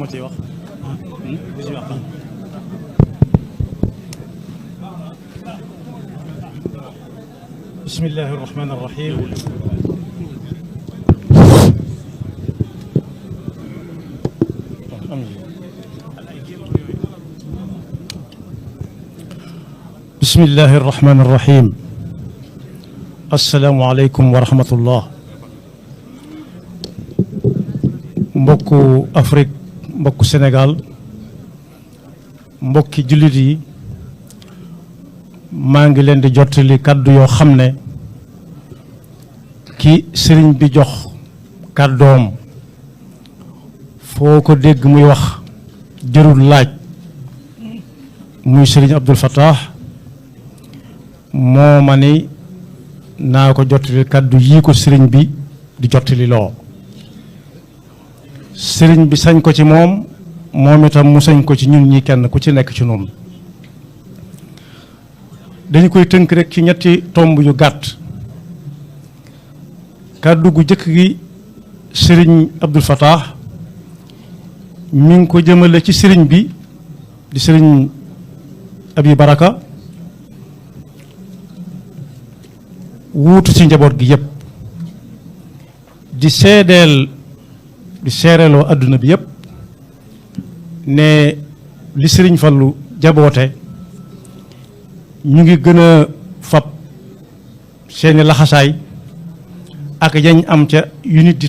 moo ciy wax bu ci wax bismillahi rahmani rahim bismillahi rahmani rahim assalaamu aleykum wa rahmatullah mbokku Afrique mbokku Sénégal mbokki jullit yi maa ngi leen di jottali kàddu yoo xam ne ki sëriñ bi jox kàddoom foo ko dégg muy wax jërul laaj muy sëriñ Abdul Fattah moo ma ni naa ko jottali kàddu yii ko sëriñ bi di jottali loo sëriñ bi sañ ko ci moom moom itam mu sañ ko ci ñun ñi kenn ku ci nekk ci noonu dañu koy tënk rek ci ñetti tomb yu gàtt kàddu gu jëkk gi sëriñ Abdul Fattah mi ngi ko jëmale ci sëriñ bi di sëriñ Abi Baraka wuutu ci njaboot gi yépp di seereeloo adduna bi yépp ne li sëriñ Fallu jaboote ñu ngi gën a fab seeni laxasaay ak yañ am ca yu nit di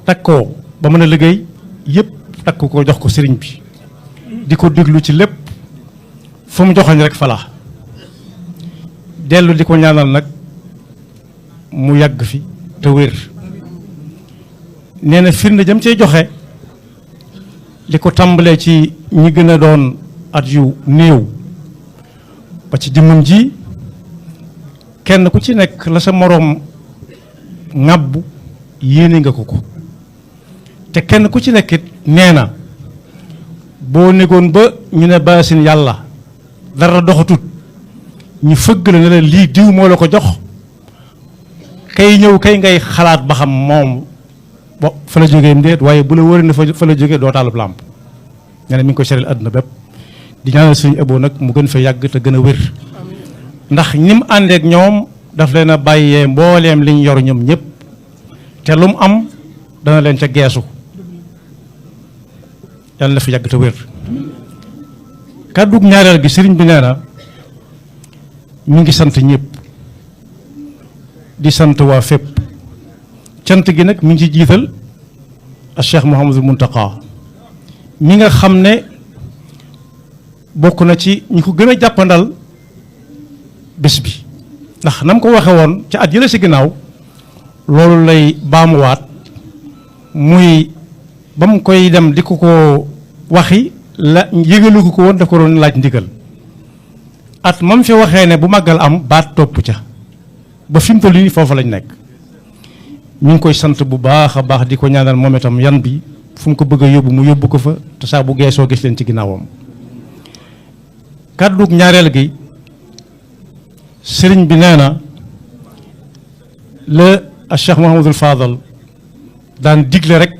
takkoo ba mën a liggéey yépp takk ko jox ko sëriñ bi di ko déglu ci lépp fu mu joxoñ rek fala dellu di ko ñaanal nag mu yàgg fi te wér nee na firnde jëm cay joxe li ko tàmbalee ci ñi gën a doon at yu néew ba ci jëmmam ji kenn ku ci nekk la sa moroom ŋàbbu yéene nga ko te kenn ku ci nekkit nee na boo négoon ba ñu ne baasin yàlla dara doxatut ñu fëgg la ne la lii diw moo la ko jox kay ñëw kay ngay xalaat ba xam moom bo fa la jógee ndéet waaye bu la wëri ne fa la jógee doo taalub làmp nga ne mi ngi koy sereel àdduna bépp di ñaanal suñu ëbboo nag mu gën fa yàgg te gën a wér ndax ñi mu àndeek ñoom daf leen a bàyyee mbooleem liñ yor ñoom ñëpp te lu mu am dana leen ca geesu yàlla na fa yàgg te wér kàddug ñaareel gi sëriñ bi nee na mi ngi sant ñëpp di sant waa fépp cant gi nag mi ngi ci jiital a Cheikh Mouhamadul Muntaqa mi nga xam ne bokk na ci ñi ko gën a jàppandal bés bi ndax na mu ko waxe woon ca at yële si ginnaaw loolu lay baamuwaat muy ba mu koy dem di ko waxi la yëgalu ko woon daf ko doon laaj ndigal at mam fi waxee ne bu màggal am baat topp ca ba fi mu toll nii foofu lañ nekk ñu ngi koy sant bu baax a baax di ko ñaanal moom itam yan bi fu mu ko bëgg a yóbbu mu yóbbu ko fa te saa bu geesoo gis leen ci ginnaawam kàddug ñaareel gi sëriñ bi nee na la a Cheikh Mouhamadul Fadal daan digle rek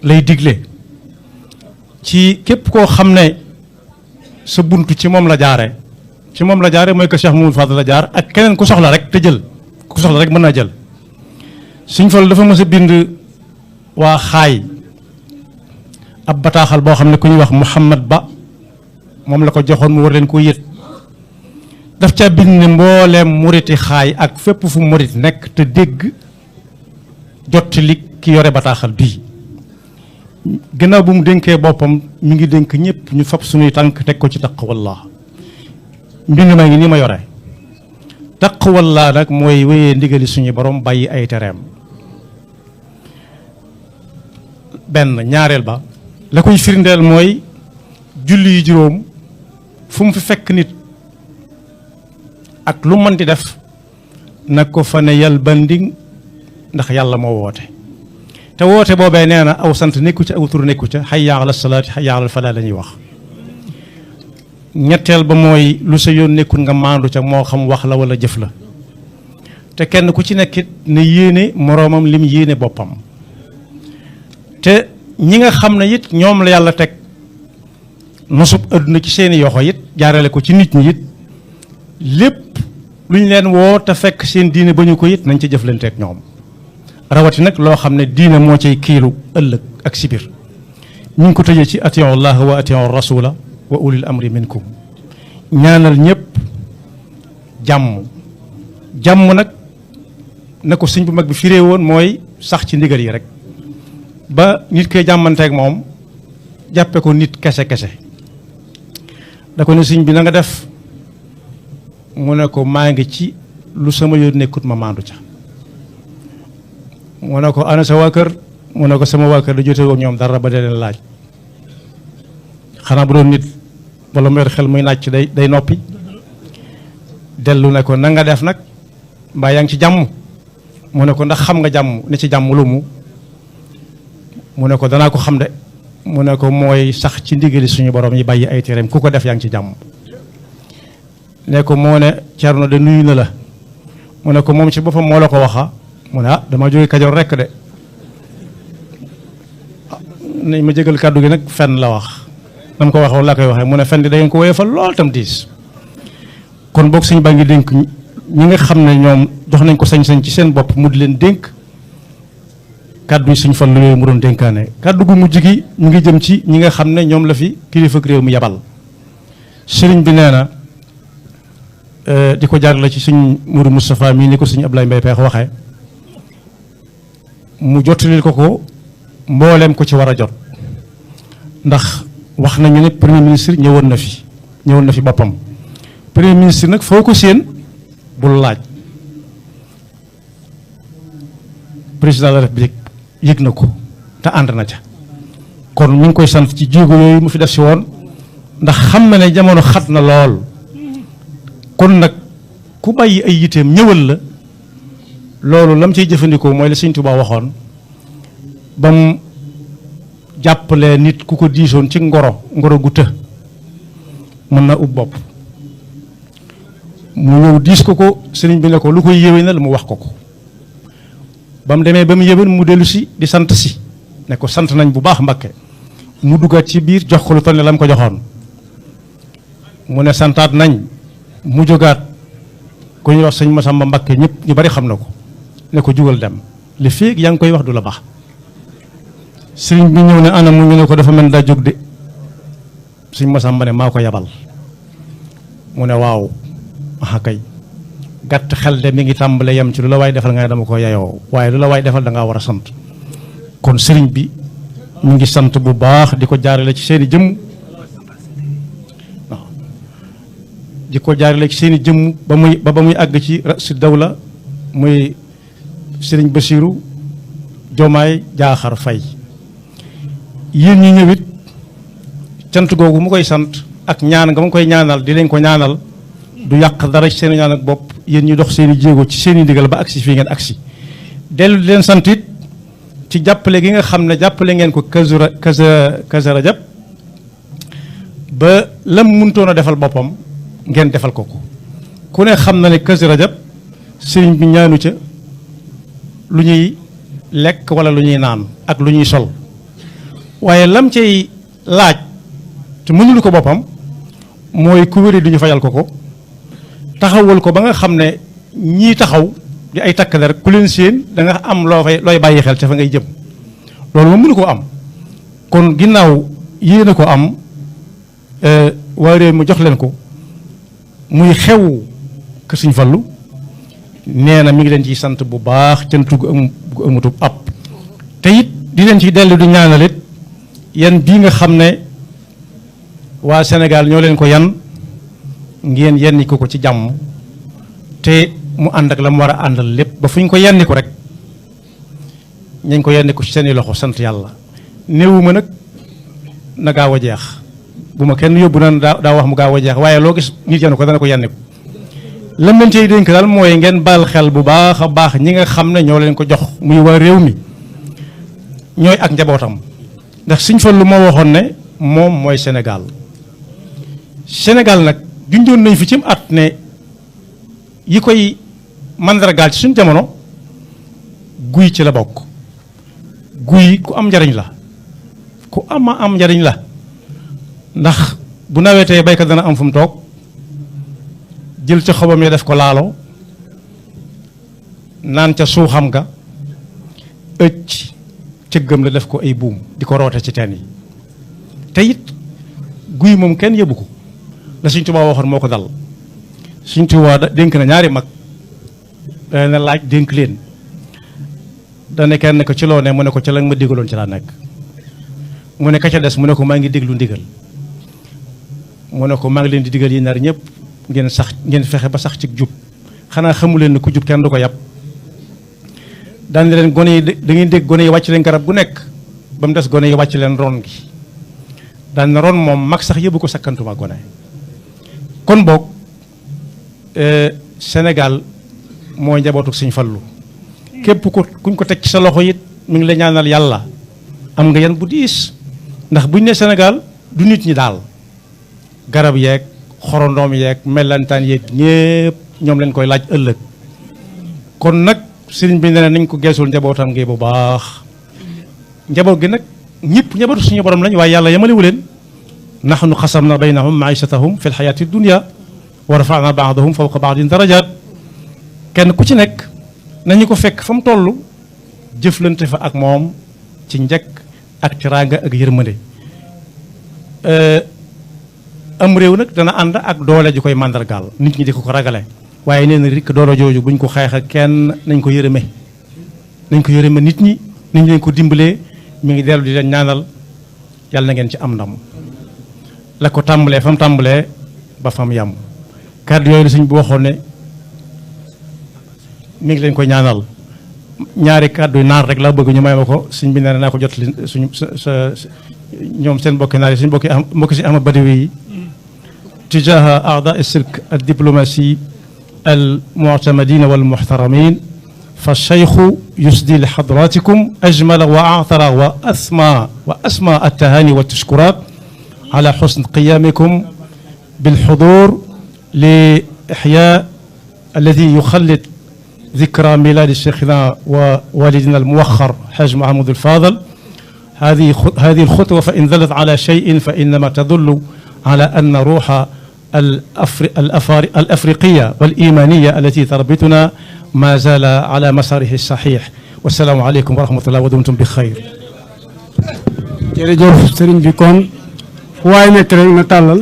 lay digle ci képp koo xam ne sa buntu ci moom la jaare mooy que Cheikh Mouhamadul Fadal la jaar ak keneen ku soxla rek te jël ku soxla rek mën naa jël suñ fal dafa mës a bind waa xaay ab bataaxal boo xam ne ku ñuy wax Muhammad Ba moom la ko joxoon mu war leen ko yët daf ca bind ne mbooleem muriti xaay ak fépp fu murit nekk te dégg jottali ki yore bataaxal bii gannaaw bu mu dénkee boppam mi ngi dénk ñëpp ñu fab suñuy tànk teg ko ci taqwallah mbind maa ngi nii ma yore taqwallah nag mooy wéyee ndigali suñu borom bàyyi ay tereem benn ñaareel ba la koy firndeel mooy julli yu juróom fu mu fi fekk nit ak lu mën di def nag ko fa ne yal bandi ndax yàlla moo woote te woote boobee nee na aw sant nekku ca aw tur nekku ca hayya ala salaati hayya ala falaa la ñuy wax ñetteel ba mooy lu sa yoon nekkul nga maandu ca moo xam wax la wala jëf la te kenn ku ci nekkit ne yéene moroomam lim yéene boppam te ñi nga xam ne it ñoom la yàlla teg nosub adduna ci seeni yoxo it jaarale ko ci nit ñi it lépp lu ñu leen woo te fekk seen diine ba ñu ko it nañ ci jëflanteeg ñoom rawati nag loo xam ne diine moo cay kiilu ëllëg ak sibir ñu ngi ko tëjee ci atiyu allah wa atiyu rasula wa ulil amri minkum ñaanal ñëpp jàmm nag na ko sëñ bu mag bi firee woon mooy sax ci ndigal yi rek ba nit koy jàmmanteeg moom jàppe ko nit kese da ko ne sëñ bi na nga def mu ne ko maa ngi ci lu sama yoon nekkut ma maandu ca mu ne ko ana sa waa kër mu ne ko sama waa kër da jote woon ñoom dara ba dee leen laaj xanaa bu doon nit wala mu yor xel muy nàcc day noppi dellu ne ko na nga def nag mbaa yaa ngi ci jàmm mu ne ko ndax xam nga jàmm ne ci jàmm lu mu ne ko danaa ko xam de mu ne ko mooy sax ci ndigali suñu borom yi bàyyi ay tereem ku ko def yaa ngi ci jàmm ne ko moo ne Cerno de nuyu na la mu ne ko moom ci boppam moo la ko waxa mu ne dama jóge Kajoor rekk de nañ ma jégal kàddu gi nag fenn la wax dama ko waxoon laa koy waxee mu ne fenn di da ngeen ko woyofal lool tam diis kon boog suñu baa ngi dénk ñi nga xam ne ñoom jox nañ ko sañ-sañ ci seen bopp mu di leen dénk kàddu yi suñu fan la yooyu mu doon dénkaane kàddu gu mujj gi ñu ngi jëm ci ñi nga xam ne ñoom la fi kilifa réew mi yabal sëriñ bi nee na di ko jaarale ci suñ Mourou Moustapha mii ni ko suñu Ablaye Mbaye Peex waxee mu jottalil ko mbooleem ko ci war a jot ndax wax nañu ne premier ministre ñëwoon na fi boppam premier ministre nag foo ko séen bul laaj président de la république yëg na ko te ànd na ca kon mi ngi koy sant ci jéego yooyu mu fi def si woon ndax xam na ne jamono xat na lool kon nag ku bàyyi ay yiteem ñëwal la loolu lam ciy jëfandikoo mooy la Sëñ Tuubaa waxoon ba mu jàppalee nit ku ko diisoon ci ngoro gu të mën na ub bopp mu ñëw diis ko sëriñ bi ne ko lu koy yéwénal mu wax ko ba mu demee ba mu yéwén mu dellu si di sant si ne ko sant nañ bu baax Mbakke mu duggaat ci biir jox ko lu toll ne la mu ko joxoon mu ne santaat nañ mu jógaat ku ñuy wax sëñ Masamba Mbakke ñëpp ñu bari xam na ko ne ko jugal dem li féeg yaa ngi koy wax du la baax sëriñ bi ñëw ne ana mu ñu ne ko dafa mel daa jóg de sëñ Masamba ne maa ko yabal mu ne waaw aha kay gàtt xel de mi ngi tàmbale yem ci lu la waay defal nga ne dama ko yayoo waaye lu la waay defal da ngaa war a sant kon sëriñ bi mu ngi sant bu baax di ko jaarale ci seeni jëmm waaw di ko jaarale ci seeni jëmm ba muy àgg ci rasu dawla muy sëriñ Basiiru Jomaay Jaaxar Fay yéen ñi ñëwit cant googu mu koy sant ak ñaan nga mu koy ñaanal di leen ko ñaanal du yàq dara ci seen ñaan ak bopp yéen ñu dox seeni jéego ci seeni ndigal ba agsi fii ngeen agsi dellu di leen sant it ci jàppale gi nga xam ne jàppale ngeen ko Kazu Rajab ba lam mënutoon a defal boppam ngeen defal ko ku ne xam na ne Kazu Rajab sëriñ bi ñaanu ca lu ñuy lekk wala lu ñuy naan ak lu ñuy sol waaye lam cay laaj te mënulu ko boppam mooy ku wéri duñu fajal ko taxawul ko ba nga xam ne ñii taxaw di ay takk der ku leen séen da nga am looy bàyyi xel ca fa ngay jëm loolu moom mënu ko am kon ginnaaw yéen a ko am waa réew mu jox leen ko muy xew kër Sëñ Fallu nee na mi ngi leen ciy sant bu baax cantu gu amutub ab te it di leen ciy dellu di ñaanalit yan bii nga xam ne waa Sénégal ñoo leen ko yan ngeen yenni ko ci jàmm te mu ànd ak la mu war a àndal lépp ba fu ñu ko yenni ko rek ñañ ko yenni ko ci seeni loxo sant yàlla néewuma nag na gaaw a jeex bu ma kenn yóbbu naan daa wax mu gaaw a jeex waaye loo gis nit yenn ko dana ko yenni ko lam leen cay dénk daal mooy ngeen baal xel bu baax a baax ñi nga xam ne ñoo leen ko jox muy waa réew mi ñooy ak njabootam ndax Sëñ Fallu moo waxoon ne moom mooy Sénégal nag junjoon nañ fi ci at ne yi koy mandargaal ci suñ jamono guy ci la bokk guy ku am njariñ la ku am njariñ la ndax bu nawetee baykat dana am fu mu toog jël ca xobam ya def ko laalo naan ca suuxam ga ëcc cëggam la def ko ay buum di ko roote ci teen yi te it guy moom kenn yëbu ko la Sëñ Tuubaa waxoon moo ko dal Sëñ Tuubaa dénk na ñaari mag dana laaj dénk leen dana kenn ko ci loo ne mu ne ko ci la ma digaloon ci laa nekk mu ne ka ca des mu ne ko maa ngi déglu ndigal mu ne ko maa ngi leen di digal yi nar ñëpp ngeen fexe ba sax ci jub xanaa xamu leen ne ku jub kenn du ko yàpp daan leen gone yi da ngeen dégg gone yi wàcc leen garab gu nekk ba mu des gone yi wàcc leen ron gi daan na ron moom mag sax yëbu ko sakkantuma gone kon boog Sénégal mooy njabootu Sëñ Fallu képp kuñ ko teg ci sa loxo it mi ngi la ñaanal yàlla am nga yan bu diis ndax buñ ne Sénégal du nit ñi daal garab yeeg xorondoom yeeg mellantaan yeeg ñépp ñoom leen koy laaj ëllëg kon nag sëriñ bi ne nañ ko geesul njabootam ngi bu baax njaboot gi nag ñëpp njabootu suñu borom lañ waaye yàlla yamaliwu leen nahnu xasamna baynahum maishatahum fi lxayaati dunia wa rafana baadahum fawqa baadin darajaat kenn ku ci nekk nañu ko fekk fa mu toll jëflante fa ak moom ci njëkk ak teraanga ak yërmande am réew nag dana ànd ak doole ji koy màndargaal nit ñi di ko ragale waaye nee na rikk doole jooju buñ ko xeex ak kenn nañ ko yërëme nit ñi nañ ko dimbalee mi ngi dellu di leen ñaanal yàlla na ngeen ci am ndam la ko tàmbalee fa mu tàmbalee ba fa mu yàmm kàddu yooyu la suñ bu waxoon ne mi ngi leen koy ñaanal ñaari kàddu yu naar rek laa bëgg ñu may ma ko suñ bi nee naa ko jot li suñu sa ñoom seen mbokki naar yi suñ mbokki si ama badawi yi تجاه أعضاء السلك الدبلوماسي المعتمدين والمحترمين فالشيخ يسدي لحضراتكم أجمل وأعطر وأسمى التهاني والتشكرات على حسن قيامكم بالحضور لإحياء الذي يخلد ذكرى ميلاد شيخنا ووالدنا الموخر حاج محمود الفاضل هذه الخطوة فإن دلت على شيء فإنما تدل على أن روح الأفريقية والإيمانية التي تربطنا ما زال على مساره الصحيح والسلام عليكم ورحمة الله ودمتم بخير. jërëjëf sëriñ bi kon fu waay nekk rek na tàllal